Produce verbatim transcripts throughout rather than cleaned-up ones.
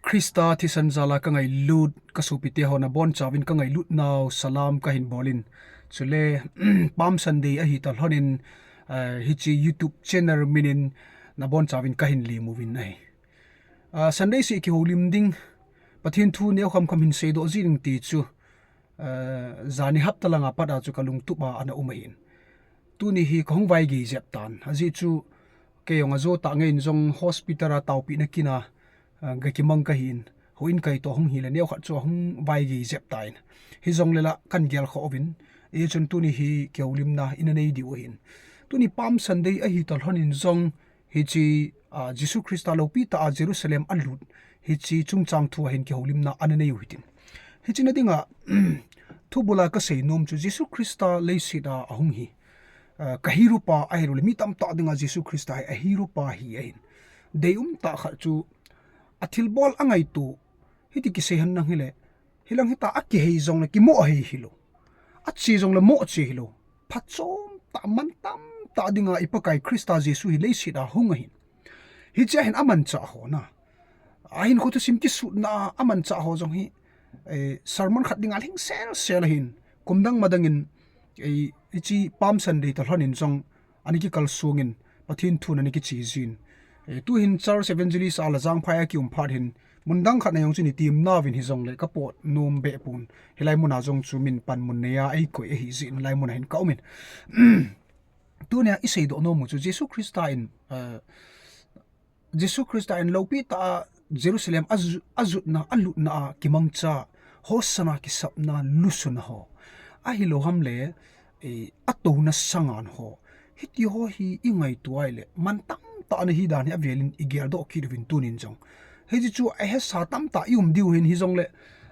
Christa thisan jala ka ngailut, ka sopite ho nabonchauvin ka ngailut nau salam ka hin bolin. Chule, Palm Sunday ahi ta lhonin, eh, hiche YouTube channel minin nabonchauvin ka hin lemuvin ahi. Ah, Sunday seh kihoulim ding, Pathen thu neo khamkham hin seidoh ji ding ti chu, eh, jani hapta langa pat a chu ka lungtup a ana um ahin. Tuni hi ka hung vaigei jep tan. Ajeh chu, kei jong ajo tah ngeiyin jong hospital a taopehna kin a, eh, ga kimang ka hin. Houin kai toh hung hile neo khat chu ahung vaigei jep tan. Hijongle la kan gelkhoh uvin. Hijeh chun tuni hi kihoulimna ina nei diu ahin. Tuni Palm Sunday ahi ta lhonin jong, hiche, ah, Jesu Christa loupi tah a Jerusalem alut, hiche chungchang thu a hin kihoulimna ana nei u hitin. Hiche na dinga, thubula ka seinom chu Jesu Christa leiset a ahung hi, ah, ka heropa ahilouleh mi tamtah dinga Jesu Christa hi aheropa hi ahin. Deium tah khat chu athilbol angaito, hiti kisei hen nang hile, hilang hita a kihei jongle kimoh hei hilou. Ache jongle moh che hilou. Phachom tah, mantam tah dinga i Pakai Christa Jesu hi leiset a hung ahin. Hiche a hin amanchah ho na, ahinkho thusim kisutna a amanchah ho jong hi, eh, sermon khat dinga lhing selsel ahin. Kum dang ma dangin, eh, hiche Palm Sunday ta lhonin jong ana kikalsongin, Pathen thun ana kichejin. Eh, tuhin Church Evangelist a Lajangphai a kium phat hin, mun dang khat na jong chun itim nauvin hijongle ka pot nom behpon. Hilai muna jong chu min panmun neiya eikoi ahi jeh in hilai muna hin ka umin. Tunia i seidoh nom u chu Jesu Christa in, eh, Jesu Christa in loupi tah a Jerusalem aju-, ajutna, alutna a kimangcha, Hosanna kisapna, lusuna ho, ahilou ham le, eh, atouna sangan ho. Hiti ho hi i ngaito a ile, mantam tah ana hi dan hi avelin i geldoh kit uvin tunin jong. Hiche chu ahesa tamtah i um diu hin hijongle,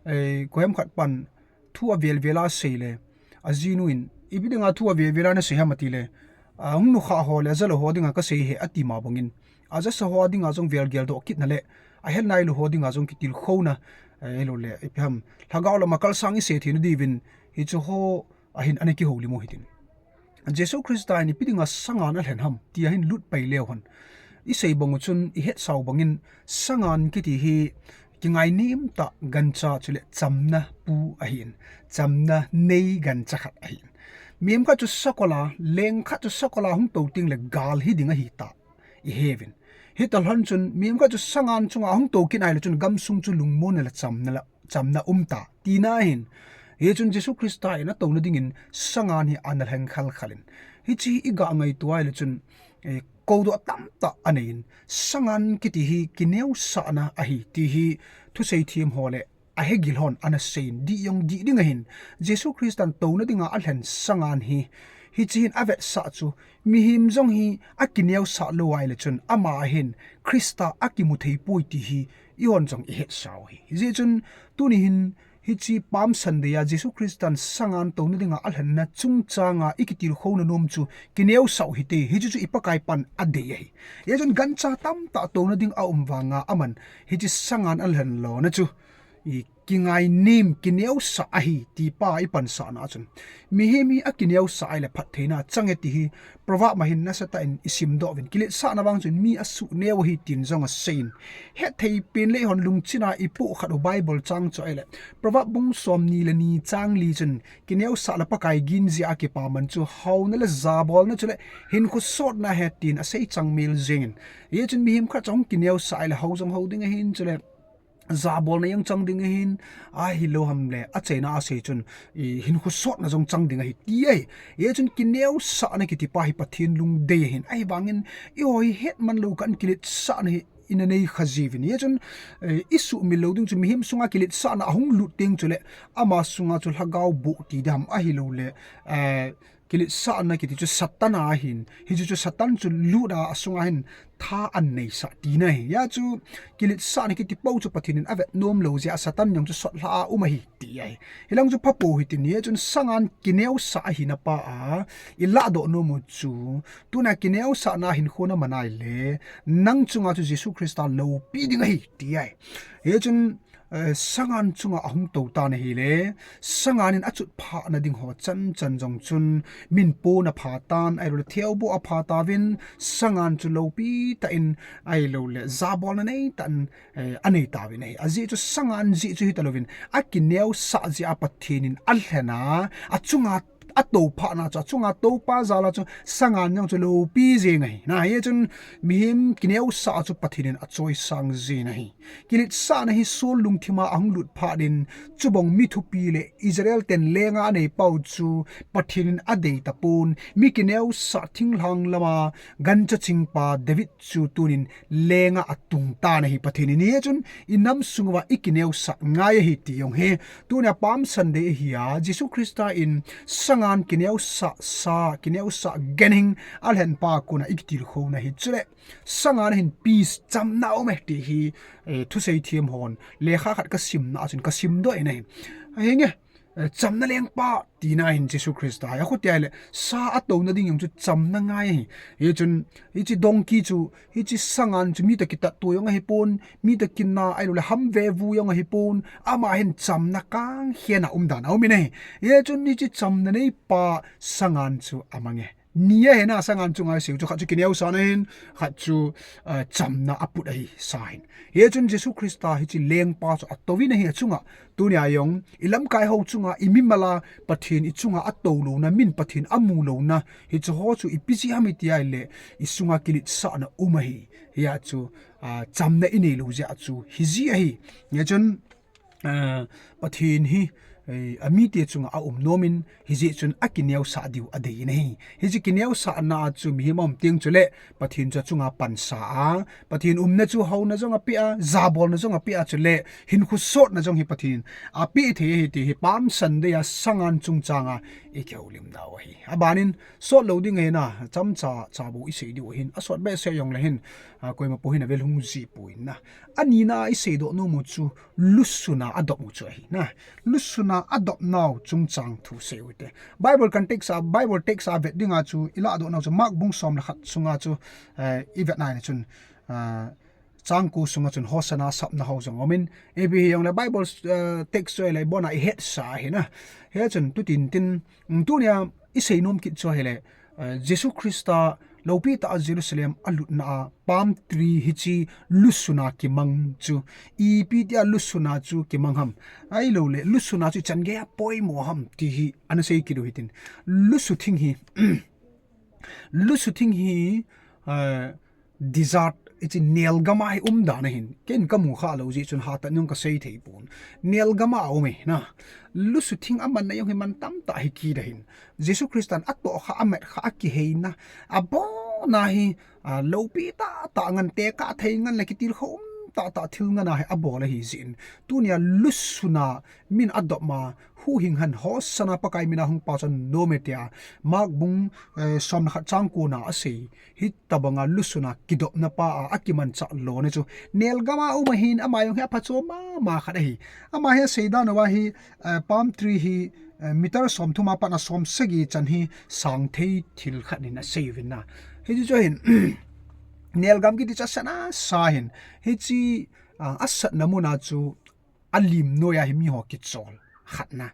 eh, koiham khat pan thu avel vel a sei le, ajinu in, ipi dinga thu avel vel a na sei ham ati le, ahung nukhah ho le, ajalou ho dinga ka sei ahi ati ma bangin, ajasa ho dinga jong vel geldoh kitna le, ahel nailou ho dinga jong kitilkhouna, eh, ahilouleh, ipi ham, lhagao lama kalsang i sei theina diuvin, hiche ho a hin ana kihoulim u hitin. Jesu Christa in ipi dinga sangan alhen ham, ti a hin lut pai leu hen. I sei bang u chun, i hetsau bangin, sangan kiti hi kingainem tah gancha chule chamna pu ahin, chamna nei gancha khat ahin. Mihem khat chu sakol a, leng khat chu sakol a hung tou teng le gal hi ding ahi tah i heuvin. Hita lhon chun, mihem khat chu sangan chunga hung tou kit a ile chun gamsung chu lungmonna le chamna la chamna um ta, tina ahin. Hichun Jesu Christa in atouna dingin sangan hi ana lheng khalkhal in. Hiche hi i ga ngaito a ile chun, eh, koudoh tamtah anei in. Sangan kiti hi kineosahna ahi, ti hi thusei them ho le ahegil hon ana sei in, dih jong dih ding ahin. Jesu Christa in touna dinga alhen sangan hi, hiche hin avetsah chu, mihem jong hi akineosah lou a ile chun, ama a hin Christa akimu thei poi ti hi, eihon jong i hetsau ahi. Hijeh chun, tuni hin, hiche Palm Sunday a Jesu Christan sangan touna dinga alhenna chungchanga i kitilkhouna nom chu kineosah u hite, hichu chu i Pakai pan adei ahi. Hijeh chun gancha tamtah touna ding aum vanga aman hiche sangan alhen lona chu i kingainem, kineosah ahi, ti pa i pansahna chun. Mihem hi akineosah a ile phattheina chang e ti hi Proverb ma hin nasatah in i simdoh uvin. Kiletsahna vang chun mi asuh neo ahi tin jong asei in. Hetthei pen le eihon lungchina i pohkhat u Bible chang chu a ile. Proverb bung somni le ni chang li chun kineosah le Pakai gin jeh a kipaman chu haona le jabolna chule hinkho sotna ahi tin asei changmil jeng in. Hijeh chun mihem khat chu ahung kineosah a ile hao jong hao ding ahin chule jabolna jong chang ding ahin, ahilou ham le, achaina a sei chun, i, hinkho sotna jong chang ding ahi, ti ahi. Hijeh chun kineosahna kiti pa hi Pathen lungdei ahin. Ahivangin, eiho hi hetman lou kah in kiletsahna hi ina nei kha jiuvin. Hijeh chun, eh, i suhmil lou ding chu mihem sunga kiletsahna ahung lut teng chule, ama sunga chu lhagao boh ti dam ahilou le, eh, kiletsahna kiti chu Satan a ahin, hichu chu Satan chu lut a asunga hin tha aneisah tina ahi. Hijeh chun kiletsahna kiti po chu Pathen in avet nom lou jeh a Satan jong chu sotlha a um ahi ti ahi. Hilang chu phapou hitin, hijeh chun sangan kineosah ahina pa a i lahdoh nom u chu, tuna kineosahna hinkho na man a ile, nang chunga chu Jesu Christa loupi ding ahi ti ahi. Hijeh chun eh, sangan chunga ahung tou tan ahile, sangan in achut phah na ding ho chan chan jong chun, min pon apha tan, ahilou le theoboh apha tauvin, sangan chu loupi tah in, ahilou le jabol na nei tah in, eh, anei tauvin ahi. Ajeh chu sangan jeh chu hita louvin, akineosah jeh a Pathen in alhen a, achunga atou phah na chu, achunga toupa jal a chu sangan jong chu loupi jeng ahi. Na, hichun mihem kineosah chu Pathen in achoisang jin ahi. Kiletsahna hi Saul lungthim a ahung lut phat in, chubang mi thupi le Israel ten lenga anei pau chu Pathen in adei tapon, mi kineosah thinglhang lama gancha chingpa David chu tunin lenga atung tan ahi. Pathen in hichun inam sung uva ikineosah ngai ahi ti jong hi. Tunia Palm Sunday ahi a, Jesu Christa in sangan kineosah sa, kineosah genhing alhen pa kona ikitilkhou na hi. Chule sangan hin peace, chamna aume ti hi, eh, thusei thiam hon lekha khat kasimna a chun kasim doh in ahi. Ahi nge, eh, chamna lengpa tina hin Jesu Christa hi. Akhutia ahile sa atouna ding jong chu chamna ngai ahi. Hichun, hiche donkey chu, hiche sangan chu mi toh kitat to jong ahipon, mi toh kina ahilou le ham ve vu jong ahipon, ama hin chamna kang hian a umdan aumin ahi. Hichun hiche chamna neipa sangan chu amange. Ni ahi na, sangan chunga isei u chu khat chu kineosahna ahin, khat chu, eh, chamna aput ahi sa hin. Hichun Jesu Christa hiche lengpa chu atouvin ahi achunga. Tunia jong ilamkai ho chunga, imimal a Pathen ichunga atou louna, min Pathen amu louna, hiche ho chu ipi jeh ham iti ahile, isunga kiletsahna um ahi. Hia chu, ah, chamna inei lou jeh a chu hiji ahi. Hichun, ah, Pathen hi, eh, amite chunga aum nomin, hijeh chun akineosah diu adei in ahi. Hiche kineosahna a chu mihem aum teng chule Pathen chu achunga pansa a, Pathen umna chu houna jong apeh a, jabolna jong apeh a, chule hinkho sotna jong hi Pathen in apeh thei ahi ti hi Palm Sunday a sangan chungchang a ikihoulim nau ahi. Abanin sot lou ding ahi na, chamcha cha bou isei diu ahin, asot behseh jongle hin, ah, koima pou hin avel hung ji poi na. Anina a isei doh nom u chu, lusuna adop u chu ahi na. Lusuna adop nau chungchang thu sei u hite. Bible context a, Bible text a vet dinga chu ilah doh nau chu Mark bung som le khat sunga chu, eh, ivet na ahile chun, ah, chang ko sunga chun Hosanna sapna ho jong aumin. Ipi hijongle Bible, eh, text chu ahile ibona ihetsa ahi na. Hichun tutin tin, mm, tunia isei nom kit chu ahile, eh, Jesu Christa loupi tah a Jerusalem alutna a Palm Tree hiche lusuna kimang chu, ipi tia lusuna chu kimang ham, ahilou le lusuna chu ichan gei a poimo ham ti hi ana sei kit u hitin. Lusu thing hi, lusu thing hi, eh, desert, hiche nelgam a hi umdan ahin. Ken kamu kha lou jeh chun hatah in jong kasei thei pon. Nelgam a aum e na. Lusu thing amanna jong hi man tamtah hi kit ahin. Jesu Christan atoh kha, amat kha, akiheina, abona hi, ah, loupi tahtah ngen, tekah thei ngen le kitilkhou um tahtah thil ngen a hi abol ahi jeh in. Tunia lusuna min adop ma, huhhing hen Hosanna Pakai mina hung pachat nom e tia Mark bung, eh, som le khat chang ko na asei. Hitobanga lusuna kidopna pa a, akimanchah lona chu nelgam a um ahin, ama jong hi aphachom mama khat ahi. Ama hi asei dan uva hi, eh, palm tree hi, eh, meter somthum a pat a somsagi chan hi sang thei thil khat in asei uvin na. Hichu chu hin, nelgam kiti chu asatna sa hin. Hiche, ah, asatna muna chu alim noiya hi miho kichol khatna.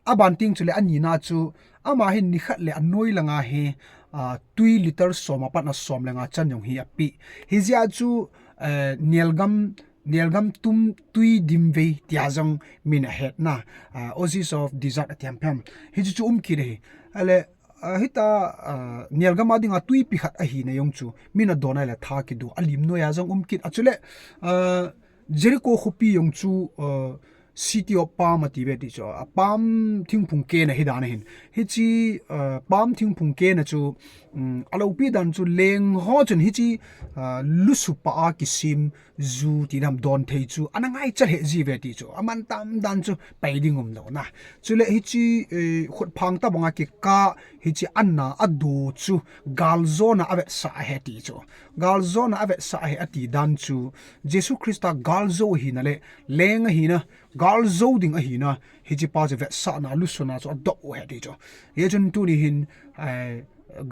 Aban teng chule anina chu, ama hin nikhat le anoi langa hi, ah, tui litre som a pat a som le nga chan jong hi ape. Hijeh a chu, eh, nelgam, nelgam tum tui dimvei tia jong min ahetna, ah, oasis of desert ati ham phem. Hichu chu um kit ahi. Ale, ah, hita, ah, nelgam a dinga tuipi khat ahina jong chu min adon a le tha kido, alim noiya jong um kit. Achule, ah, Jericho khopi jong chu, uh, City of Palm ati ve ti chu, a palm thingphung kena hi dan ahin. Hiche, uh, palm thingphung kena chu, um, aloupi dan chu leng ho chun hiche, uh, lusupa a kisem ju ti dan don thei chu ana ngaicha lheh ji ve ti chu. Aman tam dan chu pai ding umlou na. Chule hiche, eh, khutphang tabanga kikah hiche anna adu chu galjona avetsah ahi ti chu. Galjona avetsah ahi ati dan chu, Jesu Christa galjo ahina le leng ahina, galjo ding ahina, hichepa chu vetsahna lusuna chu adop u ahi ti chu. Hichun tuni hin, eh,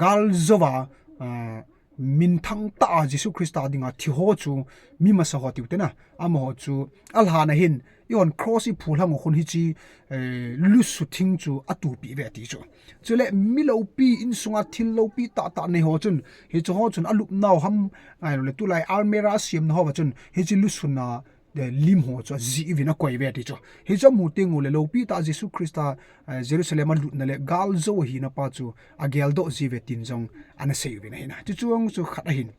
galjova, eh, minthang tah a Jesu Christa dinga thi ho chu mi masa ho tiu tena. Amaho chu alhana hin, ihon cross iphulhang u khun hiche, eh, lusu thing chu atupi ve ti chu. Chule mi loupi insunga thil loupi tah tah nei ho chun, hiche ho chun alupnau ham, ahilou le tulai almirah asiamna ho va chun, hiche lusuna eh, lim ho chu ajih uvin akoi ve ti chu. Hichu amu teng ule loupi tah Jesu Christa, eh, Jerusalem alutna le gal jou ahina pa chu ageldoh ji uve tin jong ana sei uvin ahina. Chuchu jong chu khat ahin.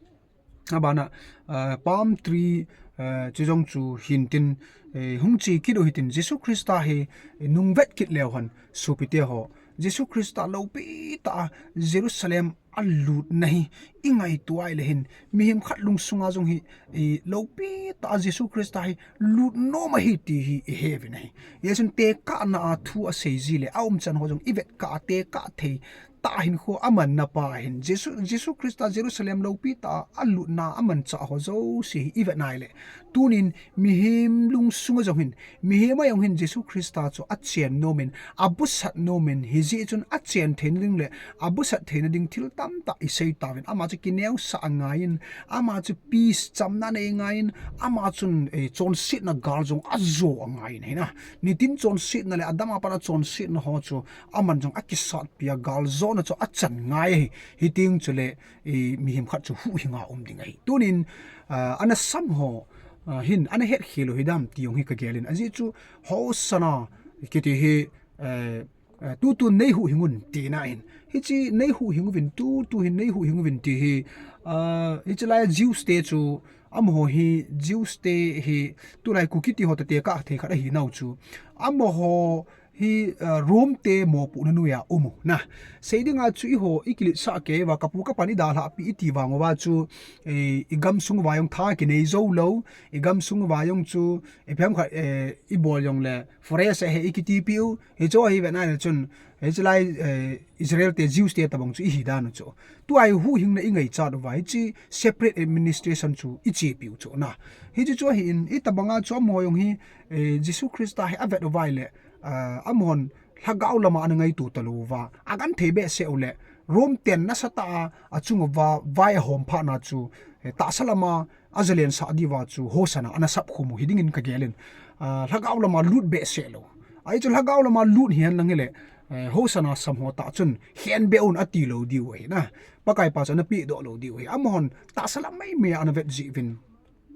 Abana, eh, palm tree, eh, chu jong chu hin tin, eh, hung che kit u hitin Jesu Christa hi, eh, nung vet kit leu hen sopite ho. Jesu Christa loupi tah Jerusalem alutna hi ingaito a ile hin, mihem khat lungsunga jong hi, i, loupi tah Jesu Christa hi lut nom ahi ti hi ihe uvin ahi. Hijeh chun tekahna a thu asei ji le, aumchan ho jong ivet kah a tekah thei tah hinkho amanna pa hin, Jesu, Jesu Christa Jerusalem loupi tah a alutna amanchah ho jouse hi ivet na ile, tunin mihem lungsunga jong hin, mihem a jong hin Jesu Christa chu achen nomin, abusat nomin, hijeh chun achen theina ding le abusat theina ding thil tamtah isei tauvin, ama chu kineosah angaiyin, ama chu peace chamna nei ngaiyin, ama chun, eh, chonsetna gal jong ajo angaiyin ahina. Nitin chonsetna le adang a pat a chonsetna ho chu aman jong akisatpi a galjona chu achan ngai ahi. Hiteng chule, eh, mihem khat chu huhhinga um ding ahi. Tunin, ah, ana sam ho, ah, hin ana hetkhel u hidam ti jong hi kagelin. Ajeh chu Hosanna kiti hi, eh, eh, tutu nei huhhing un tina ahin. Hiche nei huhhing uvin, tutu hin nei huhhing uvin ti hi, ah, hiche lai Jews te chu, amaho hi Jews te hi, tulai Kuki ti ho toh tekah thei khat ahinau chu. Amaho hi, ah, Rome te mopohna noiya um u na. Sei dinga chu eiho ikiletsah kei uva, kapu kapan idalhahpi iti vang uva chu, eh, igamsung uva jong tha kinei jou lou, igamsung uva jong chu, ipi ham khat, eh, ibol jongle, forest a hi ikitipi u, hichu hi vet na ile chun, hiche lai, eh, Israel te, Jews te tobang chu ihi dan u chu. Tua hi huhhingna ingaichat uva, hiche separate administration chu ichepi u chu na. Hiche chu ahin, itobanga chu amaho jong hi, eh, Jesu Christa hi avet uva ile, ah, amahon lhagao lama ana ngaito talou uva, agenthei behseh u le, Rome ten nasatah a achung uva vai ahom phatna chu, eh, tahsa lama ajalensah diuva chu Hosanna ana sapkhum u hidingin kagelin. Ah, lhagao lama lut behseh lou. Ahi chu lhagao lama lut hihen lang hile, eh, Hosanna sam ho tah chun khenbeh un ati lou diu ahi na. Pakai pa chu ana pehdoh lou diu ahi. Amahon tahsa lam meimei a ana vet jeh uvin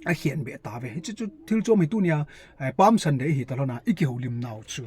akhenbeh tauve. Hiche chu thil chom hi tunia, eh, Palm Sunday ihi talhona ikihoulimnau chu.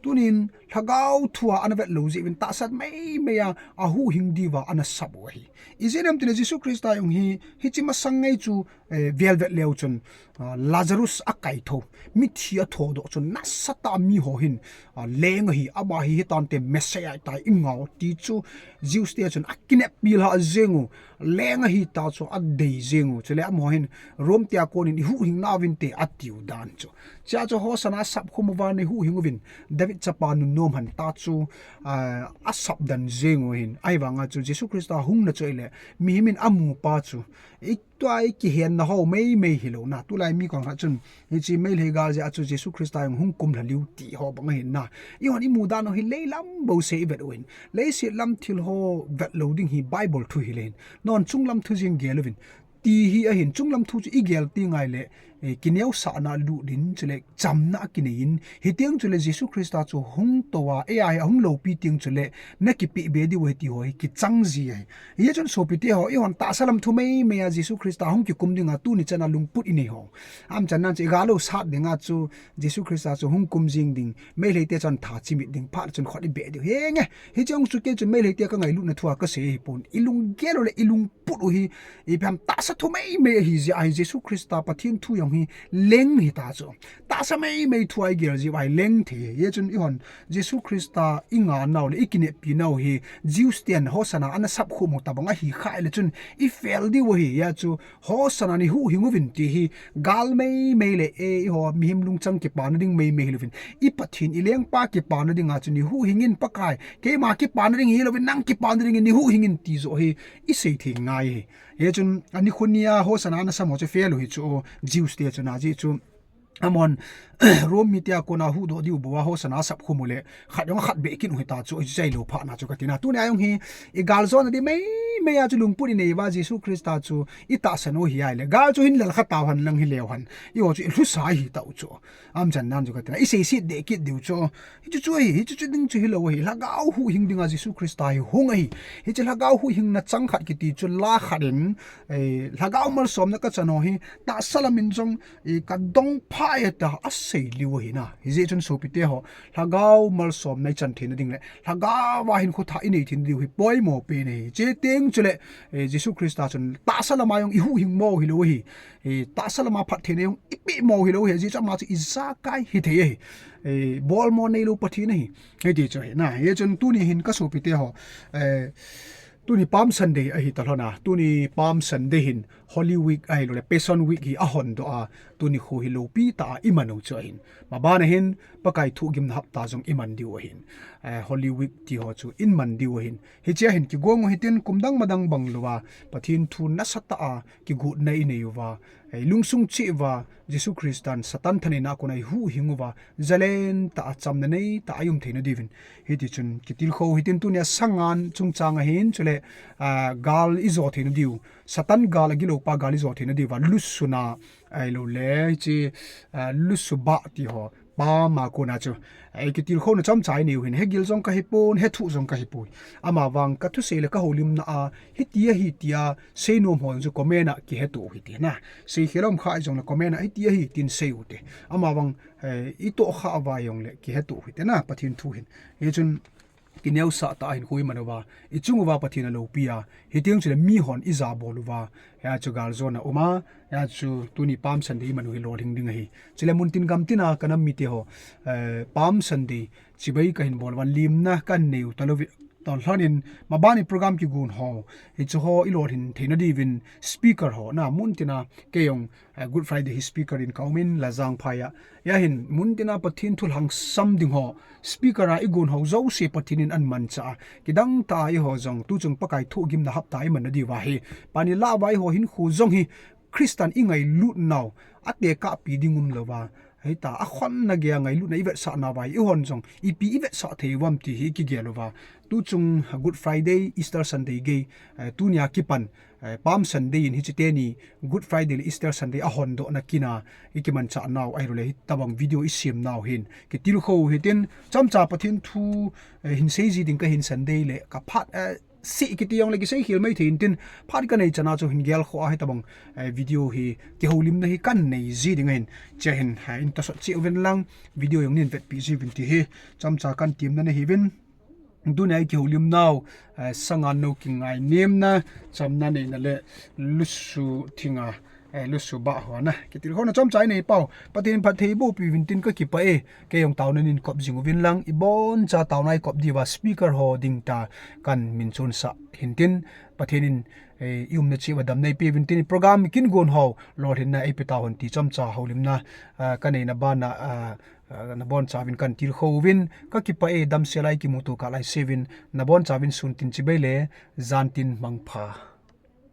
Tunin lhagao thua ana vet lou jeh uvin tahsa meimei a ahuhhing diuva ana sap u ahi. Ijeh inem itile Jesu Christa jong hi, hiche masang ngai chu, eh, velvet leu chun, ah, Lazarus akaithou, mithi athodoh chun nasatah a miho hin, ah, leng ahi, ama hi hitante Messiah ahitai ingao ti chu Jews te chun akineppi lhah jeng u, leng ahita chu adei jeng u, chule amaho hin Rome tea konin ihuhhing nauvinte atiu dan chu. Chea chu Hosanna asapkhum uva neihuhhing uvin, David chapa nunnom hanta chu, ah, asapdan jeng u ahin, ahivanga chu Jesu Christa hungna chu ahile, mihem in amupa chu, i, tua ikihenna ho meimei hilouna, tulai mi kong khat chun, hiche Meitei gal jeh a chu Jesu Christa jong hung kumlha liu ti ho bang ahin na. Ihon imu dan u hi leilam bouseh ivet uvin. Leiset lam thil ho vet lou ding hi Bible thu hile hin. Nahon chunglam thu jeng gel uvin. Ti hi ahin, chunglam thu chu igel teng ahile, eh, kineosahna lut in chule chamna akinei in. Hiteng chule Jesu Christa chu hung tou a, eia hi ahung loupi teng chule nakipehbe diu ahi ti ho hi kichang ji ahi. Hichun sopite ho, ihon tahsa lam thu meimei a Jesu Christa hung kikum dinga tuni chana lungput inei ho, umchan nan chu igalou sat dinga chu Jesu Christa chu hung kum jing ding, Meiteite chun tha chimit ding, phat chun khut ibeh diu. Henge, hiche jong chu kei chu Meiteite kangailutna thua kasei ahipon. Ilunggel u le ilungput u hi, ipi ham, tahsa thu meimei ahi jeh ahi, Jesu Christa Pathen thu jong hi leng hita chu. Tahsa meimei thua igel jeh u ahi leng thei. Hichun ihon Jesu Christa inganau le ikineppi nau hi Jews ten Hosanna ana sapkhum u tobang ahi kha ile chun ifel diu ahi. Hia chu Hosanna neihuhhing uvin ti hi gal meimei le, e, eiho mihem lungchang kipana ding meimei hilouvin, i Pathen i lengpa kipana dinga chu neihuhhing in Pakai, keima kipana ding hilouvin nang kipana dingin neihuhhing in ti joh hi isei thei ngai ahi. Hichun ani khu nia Hosanna ana sam ho chu ifel u hi chu Jews te chun ajeh chu Amahon Rome mite a kona huhdoh diu bou a Hosanna asap khum uleh, khat jong khat beh kit u hita chu, hichu ahi lou phatna chu kati na. Tuni a jong hi, i galjona di meimei a chu lungput i nei uva Jesu Christa chu i tahsan u hi ahileh, gal chu hin lel kha tau hen lang hileu hen, eiho chu i lhusa ahi tau chu. Amchan nan chu kati na, i seiset deh kit diu chu. Hichu chu ahi, hichu chu ding chu hilou ahi. Lhagao huhhing dinga Jesu Christa hi hung ahi. Hiche Lhagao huhhingna chang khat kiti chu la khat in, eh, Lhagao malsomna ka chan ho hi, tahsa lam in jong, eh, ka dong pha e tia asei liu ahi na. Hijeh chun sopite ho, Lhagao malsomna i chan theina ding le, Lhagao a hinkho thah i nei theina diu hi poimo pen ahi. Hiche teng chuleh, eh, Jesu Christa chun tahsa lama jong i huhhing mo hilou ahi. Eh, tahsa lama phattheina jong i peh mo hilou ahi. Ajeh chu ama chu ijakai hithei ahi. Eh, bolmo neilou Pathen ahi. Hiti chu ahi na. Hichun tuni hin ka sopite ho, eh, tuni Palm Sunday ahi talhon a. Tuni Palm Sunday hin Holy Week ahilouleh Passion Week hi ahondoh a. Tuni kho hi loupi tah a i man u chu ahin. Mabana hin Pakai thohgimna hapta jong i man diu ahin. Eh, Holy Week ti ho chu i man diu ahin. Hiche a hin kigong u hitin, kum dang ma dang bang louva Pathen thu nasatah a kigotna i nei uva, eh, lungsung cheh uva, Jesu Christan Satan thaneina a kona i huhhing uva, jalen tah a chamna nei tah a i um theina diuvin. Hiti chun kitilkhou hitin, tunia sangan chungchang ahin, chuleh, ah, gal i jo theina diu, Satan gal, agilou pa gal i jo theina diuva, lusuna ahilouleh, hiche, ah, lusubah ti ho, Palm a kona chu, eh, kitilkhouna chomcha i nei u hin, hegil jong ka hipon, hethuh jong ka hipoi. Amavang ka thusei le ka houlimna a, hiti ahi tia seinom ho chu comment a kiheto u hite na. Seikhel um kha jongle comment a hiti ahi tin sei u hite. Amavang, eh, i tohkhah uva jongle kiheto u hite na, Pathen thu hin. Hichun, kineosah tah a hinkho i man uva, i chung uva Pathen aloupi a, hiteng chuleh mihon i jabol uva, hia chu galjona um a, hia chu tuni Palm Sunday i man u hi lolhing ding ahi. Chuleh muntin gamtin a ka nam mite ho, eh, Palm Sunday chibai kahin bol uva, limna kahin nei u talou, talhon in, mabani program kigon ho, hichu ho i lolhin theina diuvin speaker ho, na muntin a kei jong, eh, Good Friday hi speaker in ka um in Lajangphai a. Hia hin muntin a Pathen thu lhangsam ding ho, speaker a i gon ho jouse Pathen in ahin manchah a. Kidang tah a eiho jong tuchung Pakai thohgimna hapta i manna diuva hi, pan i lah uva eiho hinkho jong hi Christan i ngailut nau, atekahpi ding umlouva, hita, akhonna geiya ngailutna i vetsah nauva hi, eihon jong ipi i vetsah thei uvam ti hi i kigel uva. Tuchung Good Friday, Easter Sunday gei, eh, tunia kipan, eh, Palm Sunday in hiche teni Good Friday le Easter Sunday ahondohna kin a i kimanchah nau ahilouleh hitabang video i sem nau hin kitilkhou u hitin, chomcha Pathen thu, eh, hin sei ji ding kahin, Sunday le ka phat, eh, sei kiti jongle kiseikhel mai thei intin, phat ka nei chan a chu hin gelkhoh a hitabang, eh, video hi kihoulimna hi kahin nei ji ding ahin. Hiche a hin, eh, in tosot cheh uvin lang, video jong nin vetpi jiuvin ti hi chomcha kahin temna ahiuvin. Tunia i kihoulim nau, eh, sangan nou kingainemna, chamna neina le lusu thinga, eh, lusubah ho na kitilkhouna chomcha i nei pau, Pathen in phattheiboh piuvin tin ka kipah e. Kei jong taona nin kop jing uvin lang, i boncha taona i kop diuva speaker ho ding tah kahin minchonsah hintin, Pathen in, eh, i umna cheh uva damna eipeuvin tin, i program kin gon ho lolhinna eipe tauhen ti chomcha houlimna, ah, ka neina bana, ah, ah, nabonchauvin kahin tilkhou uvin, ka kipah e, damsel a i kimuto kah laisevin, nabonchauvin sun tin chibai le jan tin mangpha.